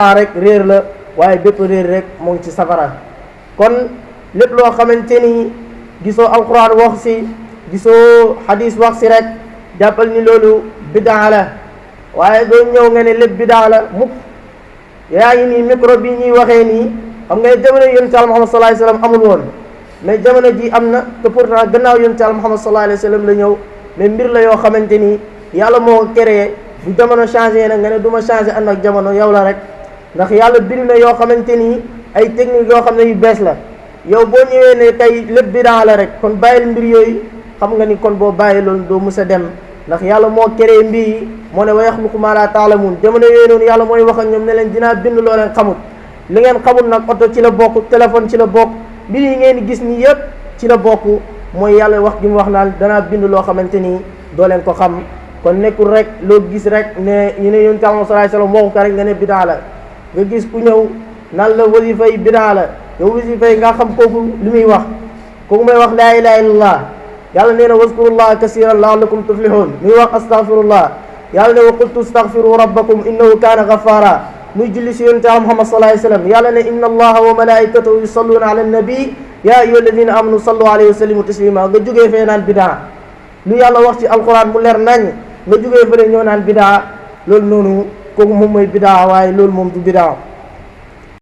rek réer la waaye bépp réer rek mu ngi ci safara. kon lépp loo xamante ni gisoo alquran wax si gisoo hadis wax si rek jàppal ni loolu bidaa la. waaye doo ñëw nga ne lépp bidaa la mukk. yaa ngi nii micro bi ñuy waxee nii xam nga jamono yonent Yàlla Muhammad sallallahu alayhi wa sallam amul woon mais jamono ji am na te pourtant gannaaw yonent Yàlla Muhammad sallallahu alayhi wa sallam la ñëw mais mbir la yoo xamante ni yàlla moo créé bu jamono changé nag nga ne du ma changé ànd ak jamono yow la rek. ndax yàlla bind na yoo xamante ni ay technique yoo xam ne yu bees la yow boo ñëwee ne tey lépp bidaa la rek kon bàyyil mbir yooyu xam nga ni kon boo bàyyi loolu doo mus a dem ndax yàlla moo créé mbir yi moo ne wa yaxluqu maa laa taalamuun jamono yooyu noonu yàlla mooy wax ak ñoom ne leen dinaa bind loo leen xamut li ngeen xamut nag oto ci la bokk téléphone ci la bokk mbir yi ngeen gis ni yëpp ci la bokk mooy yàlla wax gi mu wax naan danaa bind loo xamante ni doo leen ko xam kon nekkul rek loo gis rek ne ñu ne yonent Yàlla sallallahu alayhi wa sallam waxu ko rek nga ne bidaa la nga gis ku ñëw naan la wasifa yi bidaa la yow wasifa yi nga xam kooku li muy wax kooku may wax laa ilaha illallah yàlla nee na waskurullaha kasiran la'allakum tuflihun muy wax astaghfirullah yàlla ne wa qultu astaghfiru rabbakum innahu kaana ghaffara muy julli si yonent Yàlla Muhammad sallallahu alayhi wa sallam yàlla ne inna allaha wa malaikatahu yusalluna ala nabi ya ayyuha alladina amanu sallu alayhi wa sallimu taslima nga jógee fee naan bidaa lu yàlla wax ci alquran mu leer nañ nga jógee fële ñëw naan bidaa loolu noonu kooku moom mooy bidaa waaye loolu moom du bidaa